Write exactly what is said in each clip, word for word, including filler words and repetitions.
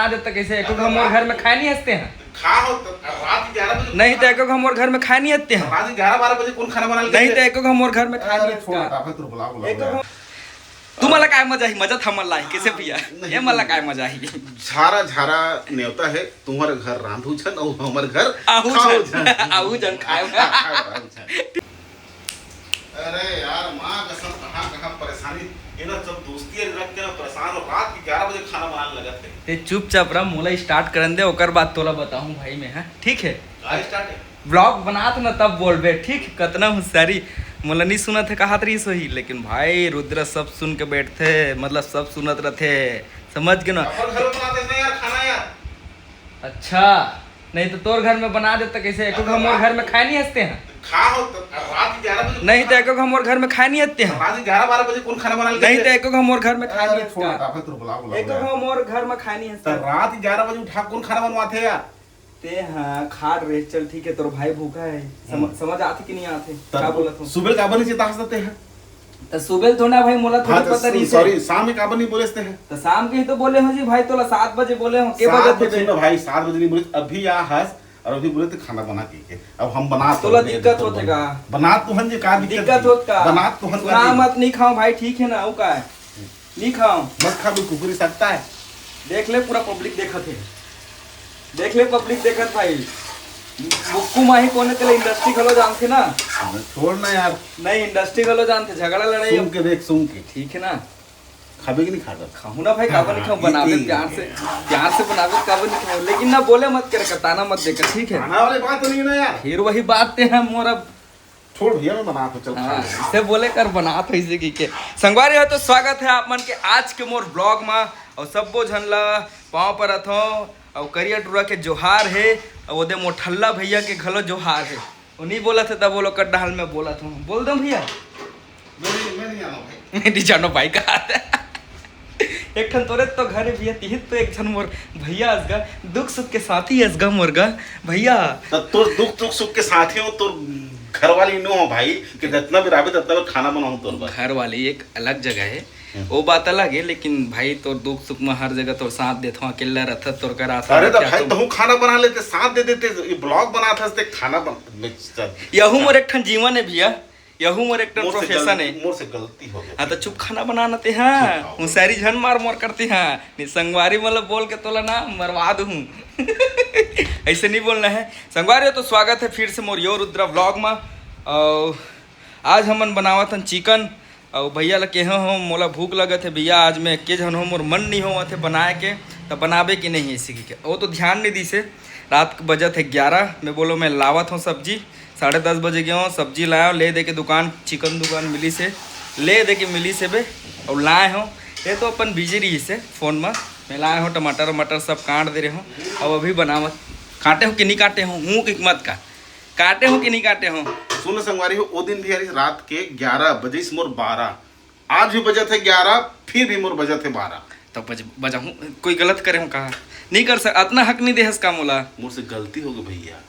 जब तक ऐसे एको घम मोर घर में खाए नहीं हंसते हैं। खा हो तो रात ग्यारह बजे नहीं तो एको घम मोर घर में खाए नहीं हंसते हैं। रात ग्यारह बारह बजे कौन खाना बना लेते? नहीं तो एको घम मोर घर में खाए नहीं हंसते हैं। तुमला काय मजा ही, मजा था मला ही, कैसे भैया? ये मला काय मजा ही? झारा झारा नेवता है, तुम्हारे घर रांधू छन और हमारे घर आहू खाओ छन। आहू छन खाए। अरे यार, माँ कसम, कहाँ कहाँ परेशानी। ये ना सब दोस्ती रख के ना परेशान हो, रात के ग्यारह बजे खाना बनाने लगा थे। ते चुपचाप रह, मोला स्टार्ट करन दे, ओकर बाद तोला बताहूँ भाई मैं, हाँ? ठीक है? ब्लॉग बनात ना तब बोलबे, ठीक? कतना होशियारी। मोला नहीं सुनत है, कहत रही सोही, लेकिन भाई रुद्र सब सुन के बैठते, मतलब सब सुनत रहते, समझ के ना? अपन घर बनाते ना यार, खाना यार। अच्छा, नहीं तो तोर घर में बना देता कैसे? एको घम मोर घर में खाए नहीं हंसते हैं। खा हो तो रात ग्यारह बजे नहीं तो एको घम मोर घर में खाए नहीं हंसते हैं। रात ग्यारह बारह बजे कौन खाना बना लेते? नहीं तो एको घम मोर घर में खाए नहीं हंसते हैं। एको घम मोर घर में खाए नहीं हंसते हैं। रात ग्यारह बजे उठा कौन खाना बनवाते यार? ते हाँ खाट रहे, चल ठीक है, तोर भाई भूखा है। समझ आते कि नहीं आते? का बोलत हो? सुबह का बनी चिता हंसते हैं। त सुबेल थोड़ा भाई, मोला थोड़ी हाँ, तो पता नहीं सॉरी, शाम में काबर नहीं बोले ते हैं? त शाम के ही तो बोले हो जी भाई, तोला सात बजे बोले हो, के बजे थे? सुन ना भाई, सात बजे नहीं बोले, अभी आ हस और अभी बोले तो खाना बना के, के। अब हम बना तो तोला दिक्कत होते का? बना तो हन जी, का दिक्कत दिक्कत होत का? बना तो हन सुना का? मत, नहीं खाओ भाई, ठीक है ना? वो का है? नहीं खाओ। मत खा, भी कुकुरी सकता है। देख ले, पूरा पब्लिक देखत है। देख ले पब्लिक देखत भाई, बुक्कू माही कोने तेला इंडस्ट्री घलो जानथे ना। छोड़ ना यार। नहीं, इंडस्ट्री घलो जानथे, झगड़ा लड़ाई। सुन के देख, सुन के। ठीक है ना? खाबे कि नहीं खाबे? खाहूँ ना भाई, काबर नहीं खाऊँ? बनाबे प्यार से, प्यार से बनाबे, काबर नहीं खाऊँ? लेकिन ना बोले मत कर, ताना मत देकर, ठीक है? खाना वाली बात तो नहीं ना यार। फिर वही बात ते है मोर अब। छोड़ भैया, मैं बनात हूँ, चल खा हाँ, ले। इसे बोले कर बनात हो इसे की के। संगवारी हो तो स्वागत है आप मन के आज के मोर ब्लॉग मा। और सब्बो झन ला पाँव परत हो और करिया टुरा के जोहार है। और ओदे मोठल्ला भैया के घलो जोहार है। वो नहीं बोलत है तब वो लोग कड्डा हाल में बोलत हो। बोल दो भैया। मैं नहीं, मैं नहीं आना भाई। मैं नहीं जानो भाई कहा। एक ठन तोरे तो घर है भैया, तिहित तो एक झन मोर भैया असगा, दुख सुख के साथी असगा मोर गा भैया। त तोर दुख, दुख सुख के साथी हो, तोर घर वाली नो हो भाई, कि जितना भी राबे ततना भी खाना बनाऊं तोर बर। घर वाली एक अलग जगह है, हम्म। वो बात अलग है, लेकिन भाई तोर दुख सुख में हर जगह तोर साथ देथो, अकेला रहता तोर कर आशा अरे तो क्या भाई तुम तहू खाना बना लेते, साथ दे देते, ये ब्लॉग बनात हस ते खाना बन-, मैं चल। यहू मोर एक ठन जीवन है भैया। यहू मोर एक ठन मोर से प्रोफेशन गल-, है। मोर से गलती हो गई। हाँ, तो चुप खाना बनाना ते, हाँ। चुप खाओ। होशियारी झन मार मोर करते, हाँ। नहीं, संगवारी मतलब बोल के तोला ना मरवा दूँ। ऐसे नहीं बोलना है। संगवारी हो तो स्वागत है फिर से मोर यो रुद्रा व्लॉग मा। और आज हमन बनावत हन चिकन। और भैया ला कहे हो, मोला भूख लगत है भैया, आज मैं एके झन हो, मोर मन नहीं होवत है बनाए के, तो बनाबे के नहीं है इसी के। वो तो ध्यान नहीं दी से। रात के बजत है ग्यारह, मैं बोलो मैं लावत हूँ सब्जी। साढ़े दस बजे गए हो, सब्जी लाया, ले दे के दुकान, चिकन दुकान मिली से, ले दे के मिली से बे, और लाए हो। ये तो अपन बिजी रही से फोन में, मैं लाए हो टमाटर वमाटर सब काट दे रहे हो। अब अभी बनावत, काटे हो कि नहीं काटे हो, मुँह की मत का, काटे हो कि नहीं काटे हो। सुन संगवारी हो, वो दिन भी यार रात के ग्यारह बजे से मोर बारह, आज भी बजत है ग्यारह, फिर भी मोर बजत है बारह। तो बज-, बजाहूँ, कोई गलत करे हूँ कहा? नहीं कर सक, अतना हक नहीं देहस का मोला? मोर से गलती हो गई भैया।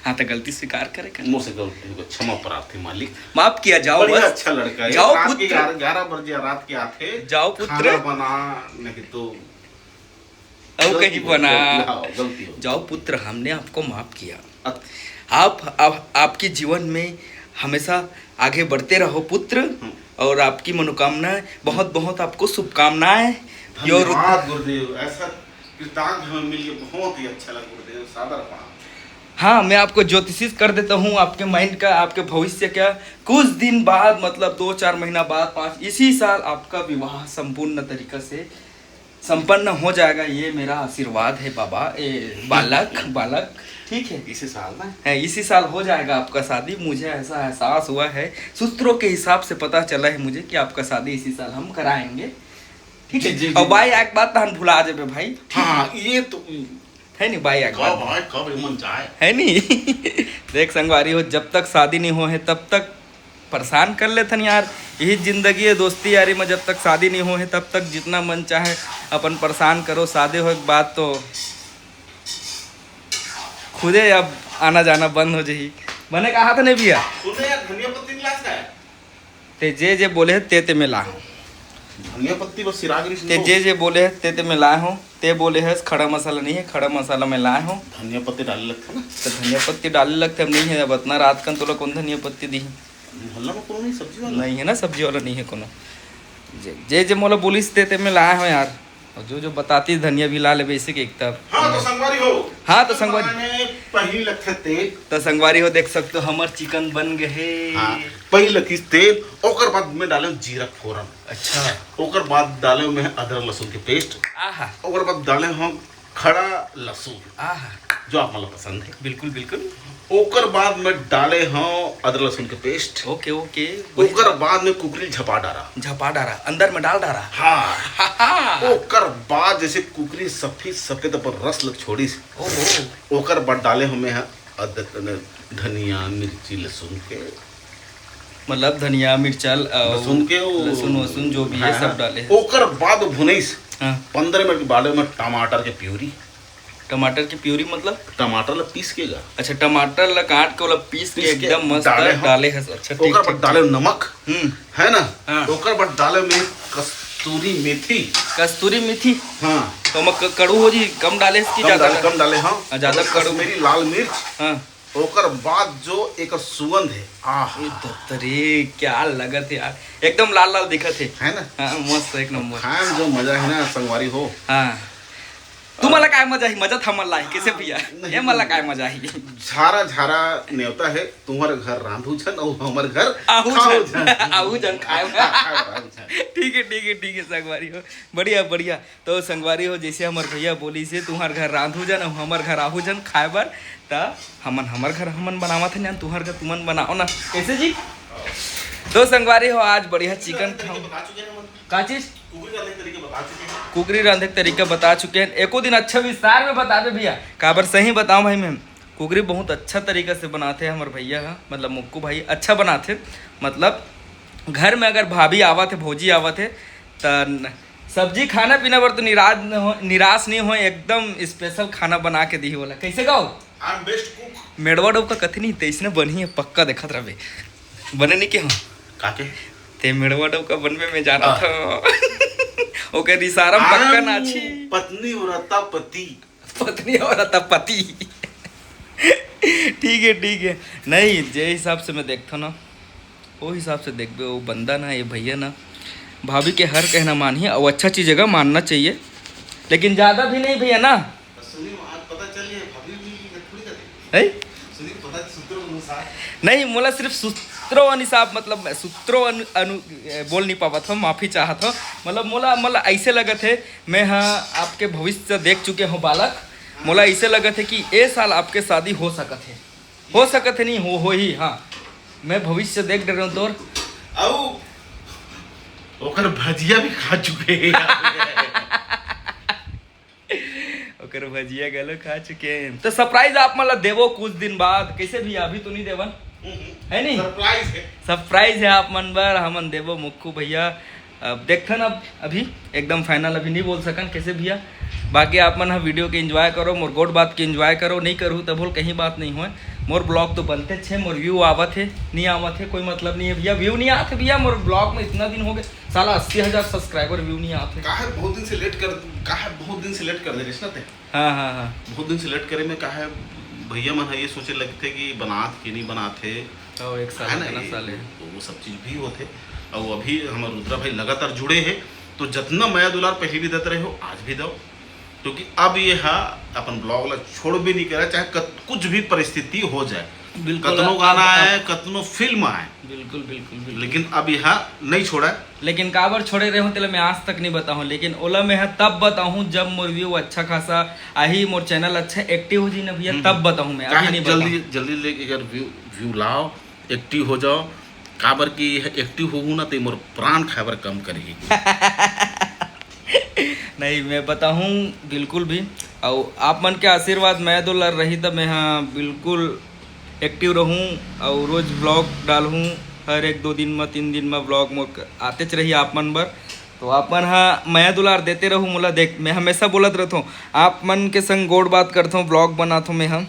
हाँ, तो गलती स्वीकार करे कर। मोर से गलती हो गई, क्षमा प्रार्थी मालिक। माफ किया जाओ बढ़िया, बस। अच्छा लड़का है। जाओ रात के पुत्र। ग्यारह, ग्यारह बजे रात के आथे। जाओ पुत्र। खाना बना, नहीं तो अब गलती कहीं हो बना। गई, हाँ, गलती हो गई। जाओ पुत्र, हमने आपको माफ किया। अच्छा। आप, आप, आपके जीवन में हमेशा आगे बढ़ते रहो पुत्र, हम्म। और आपकी मनोकामनाएं, बहुत, बहुत आपको शुभकामनाएं। यो रुक- धन्यवाद गुरुदेव, ऐसा कृतज्ञ हमें मिल के बहुत ही अच्छा लगा गुरुदेव, सादर प्रणाम। हाँ, मैं आपको ज्योतिषित कर देता हूँ आपके माइंड का, आपके भविष्य का। कुछ दिन बाद, मतलब दो चार महीना बाद, पाँच, इसी साल आपका विवाह संपूर्ण तरीका से संपन्न हो जाएगा, ये मेरा आशीर्वाद है बाबा, ए, बालक, बालक, ठीक है? इसी साल ना? है, इसी साल हो जाएगा आपका शादी। मुझे ऐसा एहसास हुआ है, सूत्रों के हिसाब से पता चला है मुझे कि आपका शादी इसी साल हम कराएंगे, ठीक है? जी, जी, और जी। भाई, एक बात तहन भुला जेबे भाई। हाँ, ये तो है नहीं भाई, एक कब बात। आए, कब एमन जाए? है नहीं? देख संगवारी हो, जब तक शादी नहीं हो है, तब तक परेशान कर लेथन यार। यही जिंदगी है, दोस्ती यारी में जब तक शादी नहीं हो है, तब तक जितना मन चाहे अपन परेशान करो। शादी होए के बाद तो खुदे अब आना जाना बंद हो जाही। मने कहा था नहीं भैया? सुने यार, धनिया पत्ती नहीं लाज का है? ते जे जे बोले हे, ते ते मैं लाहूं। धनिया पत्ती बस सिरा गिरिस ते तो। जे जे बोले हे, ते ते मैं लाए हूँ। ते बोले हे खड़ा मसाला नहीं है, खड़ा मसाला मैं लाए हूँ। धनिया पत्ती डाले लगथे ना। तो धनिया पत्ती डाले लगथे, अब नहीं है, अब इतना रात कन तोला कौन धनिया पत्ती दी? मोहल्ला में कोनो नहीं सब्जी वाला? नहीं है ना, सब्जी वाला नहीं है कोनो। जे, जे, जे मोला बोलिस ते, ते मैं लाए हूँ यार। और जो, जो बताती धनिया भी ला लेबे इसे के एक तब। हाँ, तो संगवारी हो। हाँ, तो संगवारी। माने पहिली लगथे तेल। तो संगवारी हो, देख सकते हो, हमर चिकन बन गए हे। हाँ, पहिली लगिस तेल, ओकर बाद में डाले जीरा फोरन। अच्छा। ओकर बाद डाले में अदरक लहसुन के पेस्ट। आहा। ओकर बाद डाले हम खड़ा लहसुन, आहा। जो आप मन ला पसंद है। बिल्कुल, बिल्कुल। ओकर बाद में डाले हम अदरक लहसुन के पेस्ट। ओके, ओके। ओकर बाद में कुकरी झपा डारा। झपा डारा, अंदर में डाल डारा। हाँ। ओकर बाद जैसे कुकरी सफेद सफेद अपन रस लग छोड़िस, ओहो। ओकर बाद डाले हमें ह अदरक, धनिया, मिर्ची, लहसुन के। मतलब धनिया, मिर्चा, अ, लहसुन के वो लहसुन वहसुन जो भी है, हाँ, सब डाले हैं। ओकर बाद भुनइस। हाँ। पंद्रह मिनट के बाद में टमाटर के प्यूरी। टमाटर के प्यूरी मतलब? टमाटर ला पीस के गा। अच्छा, टमाटर ला काट के ओला पीस के पीस के एकदम मस्त डाले हैं। डाले हैं। अच्छा, ठीक, ओकर बाद ठीक, डाले ठीक। नमक, हम्म। है ना? हाँ। ओकर बाद डाले में कस्तूरी मेथी। कस्तूरी मेथी? हाँ। तो ओमा क-, कड़ू हो जी, कम डाले कि कम ज्यादा डाले, डाले? कम डाले, हाँ। हाँ, ज्यादा ओकर कड़ू। कश्मीरी लाल मिर्च। हाँ। ओकर बाद जो एकर सुगंध है, आह। ए दत्तरी, क्या लगत है यार, एकदम लाल लाल दिखत है। है ना? हाँ, मस्त, एक नंबर। खाए में जो मजा है ना, संगवारी हो। हाँ। तुमन ला काय मजा ही? मजा त हमन ला ही, कैसे भैया? नहीं, ये मन ला काय मजा ही? झारा झारा नेवता है, तुम्हर घर रांधू झन अउ हमर घर आहू खाऊ झन। झन। आहू झन खाए बर। खाए बर आहू झन। ठीक है, ठीक है, ठीक है, संगवारी हो। बढ़िया, बढ़िया। तो संगवारी हो, जैसे हमर भैया बोलिस हे, तुम्हर घर रांधू झन अउ हमर घर आहू झन खाए बर, त हमन हमर घर हमन बनावत हन, तुम्हर घर तुमन बनाओ ना। कैसे जी? तो संगवारी हो, आज बढ़िया चिकन खाओ। का चीज? कुकरी रांधे के तरीका बता चुके हैं। कुकरी रांधे के तरीका बता चुके हैं। एको दिन अच्छा विस्तार में बताबे भैया। काबर सही बताओ भाई, मैं कुकरी बहुत अच्छा तरीका से बनाथे हमर भैया ह, मतलब मुक्कू भाई अच्छा बनाथे। मतलब घर में अगर भाभी आवत हे, भौजी आवत हे, त न-, सब्जी खाना पीना बर तो निराश न हो, निराश नहीं हो, एकदम स्पेशल खाना बना के दिही बोला। कैसे गाओ? I'm best cook। मेड़वा डौका कथे नहीं, तैसने बनही है, पक्का देखत रहबे। बने नहीं के हो? काके? ते मेड़वा डौका बनबे में जाना हाँ। था। ओकर इशारा में पक्का I'm नाची। पत्नी व्रता पति। पत्नी और आता पति। ठीक है, ठीक है। नहीं, जे हिसाब से मैं देखता ना, वो हिसाब से देखबे, वो बंदा ना, ये भैया ना, भाभी के हर कहना मानही, और अच्छा चीज है, मानना चाहिए, लेकिन ज्यादा भी नहीं भैया ना। सुनील, आज पता चल रही है, भाभी भी ये थोड़ी करती है। है? सुनील, पता सूत्रों अनुसार। नहीं, मोला सिर्फ सूत्रों अनुसार, मतलब, मैं सूत्रों अनु, अनु, ए, बोल नहीं पावत हूँ, माफी चाहत हूँ। मतलब, मोला, मोला ऐसे लगत है, मैं हाँ आपके भविष्य देख चुके हूँ बालक, मोला ऐसे लगत है कि ए साल आपके शादी हो सकत है, हो सकत है नहीं, हो, हो ही, हाँ, मैं भविष्य देख डरे हूँ तोर। अउ ओकर भजिया भी खा चुके हैं। ओकर भजिया घलो खा चुके हैं। तो सरप्राइज आप मन ला देवो कुछ दिन बाद, कैसे भी अभी तो नहीं देवन, हम्म, है नहीं? सरप्राइज है। सरप्राइज है आप मन बर, हमन देवो मुक्कू भैया। अब देखथन, अब अभी एकदम फाइनल अभी नहीं बोल सकन कैसे भैया। बाकी आप मन ह वीडियो के एंजॉय करो, मोर गोठ बात के एंजॉय करो, नहीं करू त बोल, कहीं बात नहीं होय। मोर ब्लॉग तो बनते छे, मोर व्यू आवत है, नहीं आवत है, कोई मतलब नहीं है भैया, व्यू नहीं आते भैया, मोर ब्लॉग में इतना दिन हो गए, साला अस्सी हजार सब्सक्राइबर व्यू नहीं आते। काहे बहुत दिन से लेट कर, काहे बहुत दिन से लेट कर दे रहिस ना ते? हाँ, हाँ, हाँ। बहुत दिन से लेट करे में काहे भैया मन ह ये सोचे लगथे कि बनात के नहीं बनात हे, हाँ, एक साल है ना, इतना ये साल है। तो वो सब चीज भी होथे। और अभी हमर रुद्रा भाई लगातार जुड़े हैं, तो जितना मया दुलार पहले भी देते रहे हो, आज भी दो, क्योंकि अब ये हा अपन ब्लॉग ला छोड़ भी नहीं करा, चाहे कत-, कुछ भी परिस्थिति हो जाए, बिल्कुल, कतनो अब, गाना अब, आए, कतनो फिल्म आए, बिल्कुल, बिल्कुल, बिल्कुल। लेकिन अब ये हा नहीं छोड़ा है। लेकिन काबर छोड़े रहे हो, तेला मैं आज तक नहीं बताऊँ, लेकिन ओला मैं हा तब बताऊँ, जब मोर व्यू अच्छा खासा आही, मोर चैनल अच्छा एक्टिव हो जी ना भैया, हम्म। तब बताऊँ मैं, अभी काहे नहीं जल्दी, बताऊँ। जल्दी लेके अगर व्यू, व्यू लाओ, एक्टिव हो जाओ, काबर कि एक्टिव होहू ना, तो मोर प्राण खाए बर कम करही। नहीं, मैं बताहूँ बिल्कुल भी। अउ आप मन के आशीर्वाद मैं दो लर रही, त मैं हा बिल्कुल एक्टिव रहूँ। अउ रोज व्लॉग डालहूँ, हर एक दो दिन म, तीन दिन म व्लॉग मोर क-, आतेच रही आप मन बर। तो आप मन हा मया दुलार देते रहू मोला। देख, मैं हमेशा बोलत रहथों, आप मन के संग गोठ बात करथों, व्लॉग बनाथों मैं हा,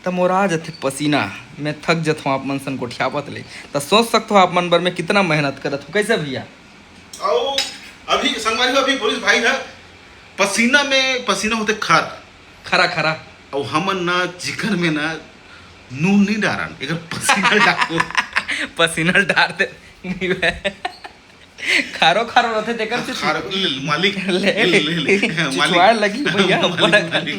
त मोर आ जथे पसीना, मैं थक जथों आप मन सन गोठियावत ले। त सोच सकथो आप मन बर मैं कितना मेहनत करत हूँ। कैसे भैया? अउ अभी संगवारी हो, अभी पुलिस भाई ह पसीना में पसीना होथे खर। खरा, खरा। अउ हमन ना चिकन में ना नून नहीं डारन, एकर पसीना डारन। पसीना डार दे। नहीं बे। खारो खारो रथे, तेकर से खारो, ले, ले, मालिक, ले। ले, ले, ले, ले। मालिक। चिचवाए लगी भैया, मालिक, बड़ा मालिक।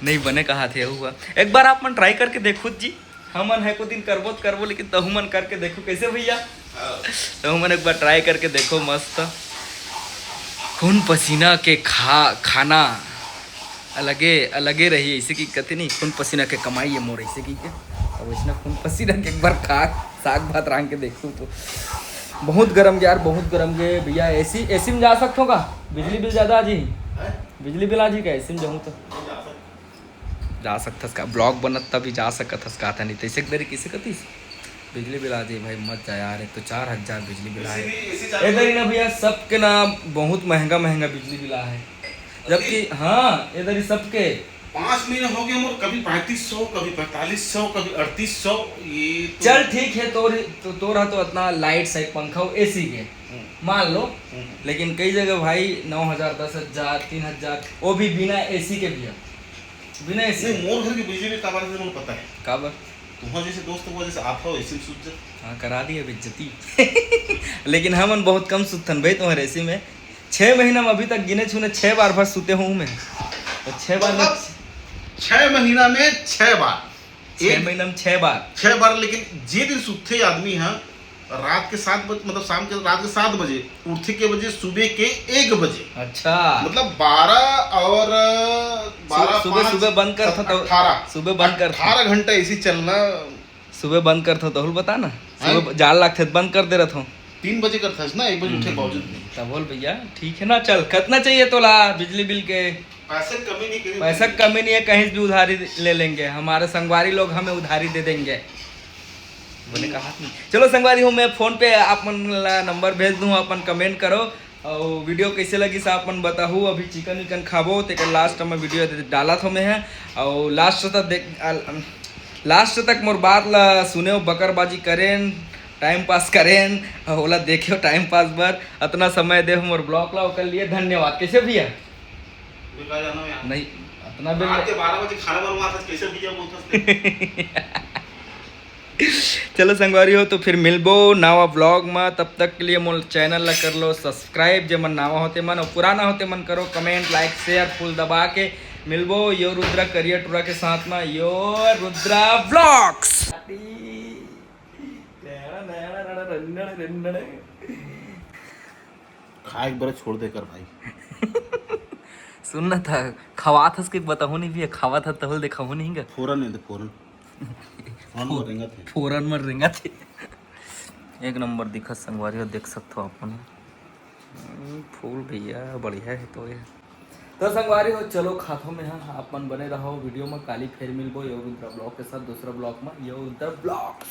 नहीं बने कहा थे हुआ। एक बार आप मन try करके देखो जी। हमन है को दिन करबो त करबो, लेकिन तहु मन करके देखो कैसे भैया। हाँ। तहु मन एक बार try करके देखो, मस्त खून पसीना के खा, खाना अलगे, अलगे रही, ऐसे की कथे नहीं, खून पसीना के कमाई है मोर, ऐसे की के। अब वैसना खून पसीना के एक बार खा, साग भात रांध के देखो तो। बहुत गरम के यार, बहुत गरम के भैया। एसी, एसी में जा सकथो का? बिजली बिल ज्यादा आ जी? हैं? बिजली बिल आ जी का एसी में जाहूँ तो? नहीं जा सकते। जा सकथस का? Vlog बनत तभी जा सकत हस का? नहीं तो ऐसे एक बारी किसे कतिस बिजली बिल आ जाए भाई, मत जा यार। एक तो चार हजार बिजली बिल आए। एसी भी, एसी चालू ए दरी ना भैया, सबके ना बहुत महंगा महंगा बिजली बिल आए, जबकि हाँ, ए दरी सबके। पाँच महीने हो गए मोर, कभी पैंतीस सौ, कभी पैंतालीस सौ, कभी अड़तीस सौ। ये तो चल ठीक है, तोर तो, तोर तो इतना लाइट से पंखा हो, एसी के हम्म। मान लो, हम्म। लेकिन कई जगह भाई नौ हजार, दस हजार, तीन हजार, वो भी बिना एसी के भैया, बिना एसी। नहीं, मोर घर के बिजली बिल काबर से मोला पता है। काबर? तुम्हारा जैसे दोस्त हुआ जैसे आप हो, एसी में सूत जा। हाँ, करा दिया बेइज्जती। लेकिन हमन बहुत कम सुतथन भाई तुम्हारे एसी में। छह महीना में अभी तक गिने चुने छह बार भर सुते हूँ मैं। तो छह बार में मतलब, छह महीना में छह बार। छह एक महीना में छह बार। छह बार, लेकिन जे दिन सुतथे आदमी ह, रात के सात बजे, मतलब शाम के, रात के सात बजे उठथे के बजे? सुबह के एक बजे। अच्छा। मतलब बारह और बारह, सुबह, पाँच, सुबह बंद करथो तो अठारह। सुबह बंद करथो। अठारह घंटा एसी चलना। सुबह बंद करथो तो हुल बता ना। हैं? सुबह जाड़ लागथे त बंद कर दे रथो। तीन बजे करथस ना, एक बजे उठे हम्म। बावजूद भी। तब बोल भैया, ठीक है ना, चल, कितना चाहिए तोला बिजली बिल के? पैसे कमी नहीं करी। पैसा कमी नहीं है, कहीं से भी उधारी ले लेंगे, हमारे संगवारी लोग हमें उधारी दे देंगे। बोले कहा नहीं। चलो संगवारी हो, मैं फोन पे आप मन ला नंबर भेज दूँ, अपन कमेंट करो। और वीडियो कैसे लगिस आप मन बताहू। अभी चिकन विकन खाबो, तेकर लास्ट में वीडियो डालत हो मैं है। और लास्ट तक देख, लास्ट तक मोर बात ला सुनेव, बकरबाजी करेन, टाइम पास करेन, और ओला देखेव टाइम पास बर। अतना समय देव मोर ब्लॉग ला, ओकर लिए धन्यवाद। कैसे भैया? बेकार जाना हो यार। नहीं, अतना बेल रात के बारह बजे खाना बनवा था, कैसे भैया बोलता? चलो संगवारी हो, तो फिर मिलबो नवा ब्लॉग में। तब तक के लिए मोर चैनल ला कर लो सब्सक्राइब, जे मन नवा होते मन, और पुराना होते मन करो कमेंट, लाइक, शेयर, फुल दबा के। मिलबो यो रुद्रा करिया टुरा के साथ में, यो रुद्रा ब्लॉग्स। खाए के बेरा छोड़ दे कर भाई। सुन ना था, खवात हस के बताहू नहीं भी, खावत हस तहुल देखाहू नहीं गा। फोरन नहीं तो फोरन। फोरन में रेंगत हे। फोरन में रेंगत हे। एक नंबर दिखत संगवारी हो, देख सकथो आप मन। हम्म, फूल भैया बढ़िया है तो ये। तो संगवारी हो, चलो खाथो में हाँ, आप मन बने रहो वीडियो में। काली फिर मिलबो यो रुद्रा ब्लॉग के साथ दूसरा ब्लॉग में, यो रुद्रा ब्लॉग्स।